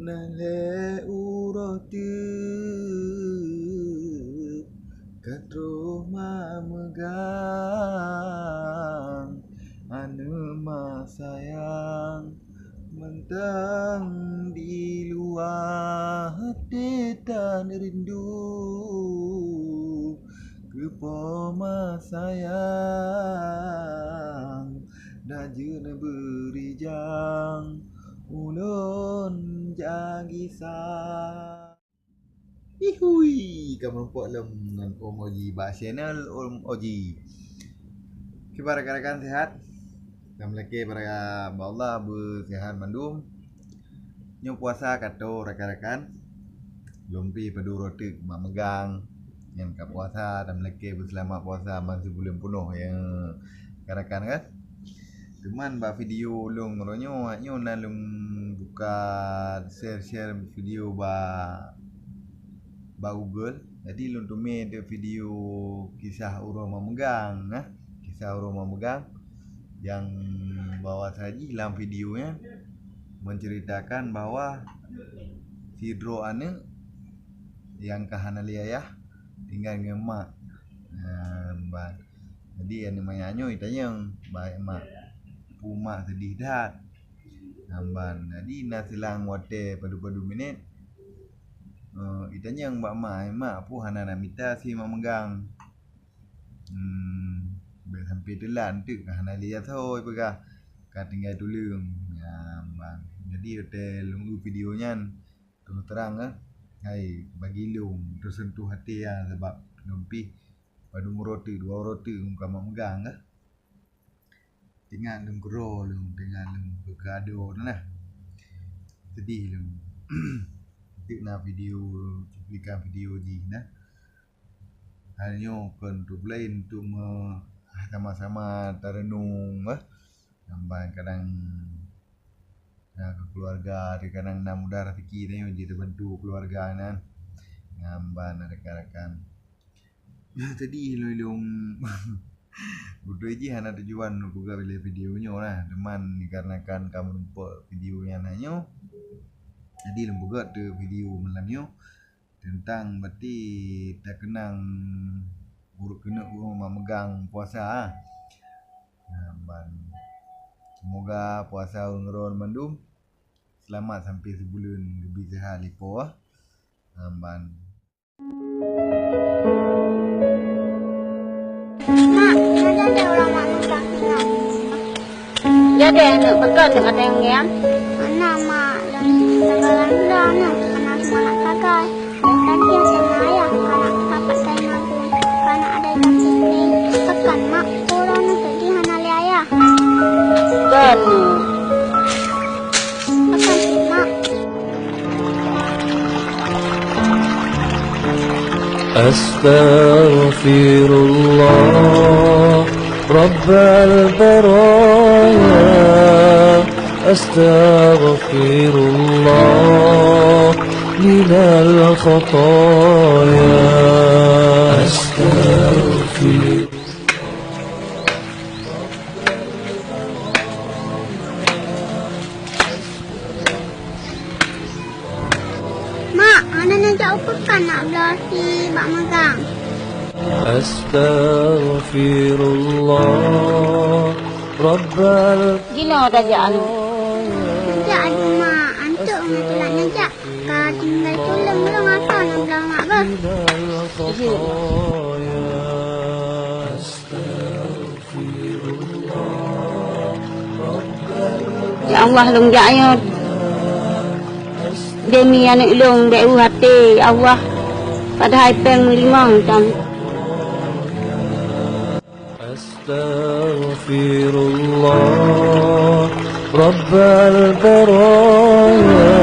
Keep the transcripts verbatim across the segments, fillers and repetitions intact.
Nah lé uroe teuk ka troh mameugang, aneuk ma sayang, mantong di luwa até tan rindu. Keu poma sayang, dak jeuet neubeurijang, ulôn jak gisa. Ihui, ka meurumpok lom ngon Om Oji bak channel Om Oji. Kiban rakan-rakan, sehat? Tameulakée bak Allah beuseuhat mandum. Nyoe puasa ka troh rakan-rakan. Lom pih padub uroe teuk mameugang. Nyan ka puasa, tameulakée beuseulamat puasa ban sibuleuen peunoh ya rakan-rakan kan. Teuma bak video lôn uroe nyoe, nyoe na lôn buka share-share video bak bak Google. Jadi lôn teumé di video kisah uroe mameugang, nah, kisah uroe mameugang nyang bahwa saji lam video nyan menceritakan bahwa sidroe aneuk nyang ka hana lé ayah tinggai ngon mak. Nah, ban. Jadi aneuk manyak nyoe itanyong bak mak, "Peue mak seudeh that?" Nah, ban. Jadi na silang watée padub-padub minét, Eh, itanyong bak mak, "Mak, peue hana na mita si mameugang?" Hmm, bèk sampai teulat teuk ka hana lé asoe peugah, ka tinggai tuleueng. Nyan ban. Jadi watée lôn eu video nyan, terus terang, eh, hai bagi lôn teusentuh até ya, sabab lôn pih padub uroe teuk, dua uroe teuk ka mameugang, eh. Teuingat lôn keudroe lôn, teuingat lôn beugado na. Seudeh lôn. Teuk na video, cuplikan video jih na. Hal nyoe kon untuk laén, untuk me-, sama-sama tareunong, eh. Nyan ban kadang na keuluwarga, kadang na mudah raseuki tanyoe jiteubantu keuluwarga nyan. Nyan ban rakan-rakan. Nah, jadi ilôn-ilôn beutôi jih hana tujuan untuk peugah lé video nyoe lah. Teuma dikarenakan ka meurumpok video nyan na nyoe, jadi lôn peugah tu video malam nyoe teuntang berarti takeunang ureuëng keuneuk ureuëng mameugang puasa. Nah, ban semoga puasa ureuëng droe mandum selamat sampai sibuleuen geubri seuhat lé Po. Nah, ban Mak, ada deh orang mak nongkrong singoh. Jadi aneuk, pakon aneuk ata nyang ngieng? Aneuk mak, lôn sagai lôn dong aneuk, hana seumangat sagai. Dari tadi hana ayah, hana sapat sagai nabung, hana ada yang kasih. Pakon mak, ureueng aneuk jadi hana lé ayah? Kon. Pakon cit mak? أستغفر الله رب البرايا، أستغفر الله من الخطايا. أستغفر Mak, hana neujak u peukan nak bloe si bak meugang. Astaghfirullah Rabbal Jinoe tajak aneuk. Neujak aju mak, antuk ngon tulak neujak. Ka tinggai tuleueng lôn asa ngon bloe mak beuh. Ijin. Ya Allah, lôn jak nyoe demi aneuk lôn bèk u até, ya Allah. Padahai péng meulimong tam. Astaghfirullah Rabbal baraya.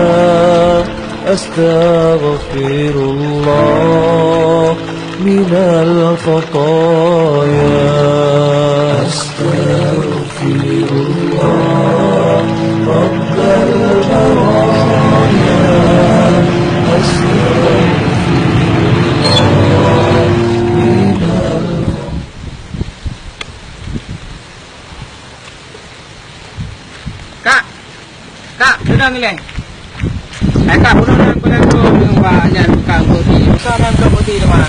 Astaghfirullah minal khataya. Astaghfirullah Rabbal baraya. Astaghfirullah minal Kak! Kak, deungoe ilèe. Hai kak, bunoe na aku langsung nyoe bak nyan tukang kopi. Tukang nyan tukang kopi teuma.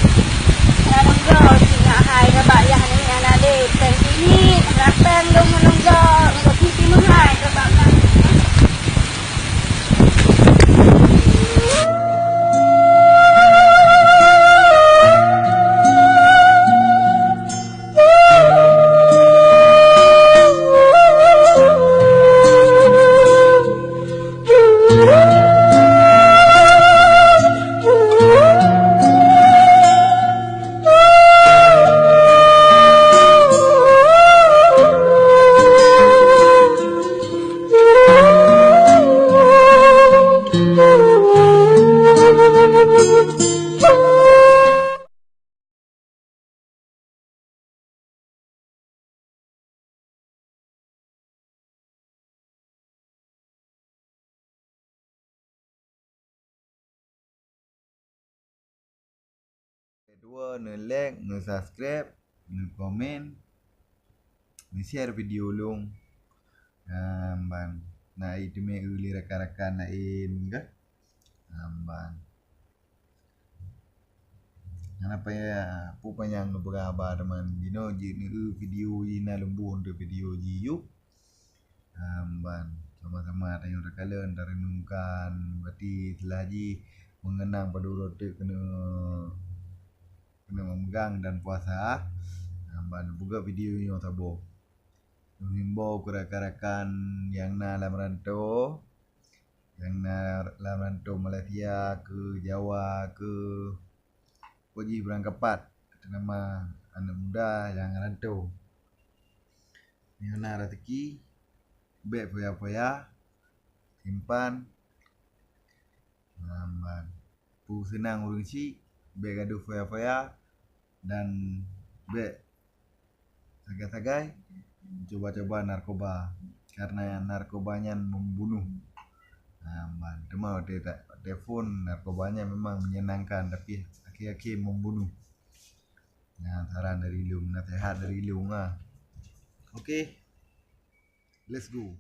Nyan nunggu sinyak hai nibak yah ni anak dek. Teng sini rapeng dong menunggu untuk sisi menghai nibak. Dua, neu-like, neu-subscribe, neu-komen, neu-share video lôn. Nah, ban na i teumé eu lé rakan-rakan laén kah? Nah, ban. Hana payah, peue panyang neupeugah haba teuma. Jinoe jeuet neu-eu video jih na leumbôn teuh video jih yub. Nah, ban sama-sama tanyoe takalon, tarenungkan, berarti seulah jih meungeunang padub uroe teuk keuneuk, keuneuk meumeugang dan puasa. Nah, ban peugah video nyoe saboh. Meuhimbau keu rakan-rakan nyang na lam rantô, nyang na lam rantô Malaysia keu, Jawa keu, pokok jih beurangkapat, teutama aneuk muda nyang rantô. Nyang na raseuki, bèk foya-foya, simpan, Nah, ban peue seunang ureueng chik, bèk gadoh foya-foya dan bèk sagai-sagai cuba-cuba narkoba, karena narkoba nyan membunuh. Nah, ban teuma watèe ta-, telepon narkoba nyan memang menyenangkan, tapi akhé-akhé membunuh. Nah, saran dari lôn, naseuhat dari lôn lah. Oke, let's go.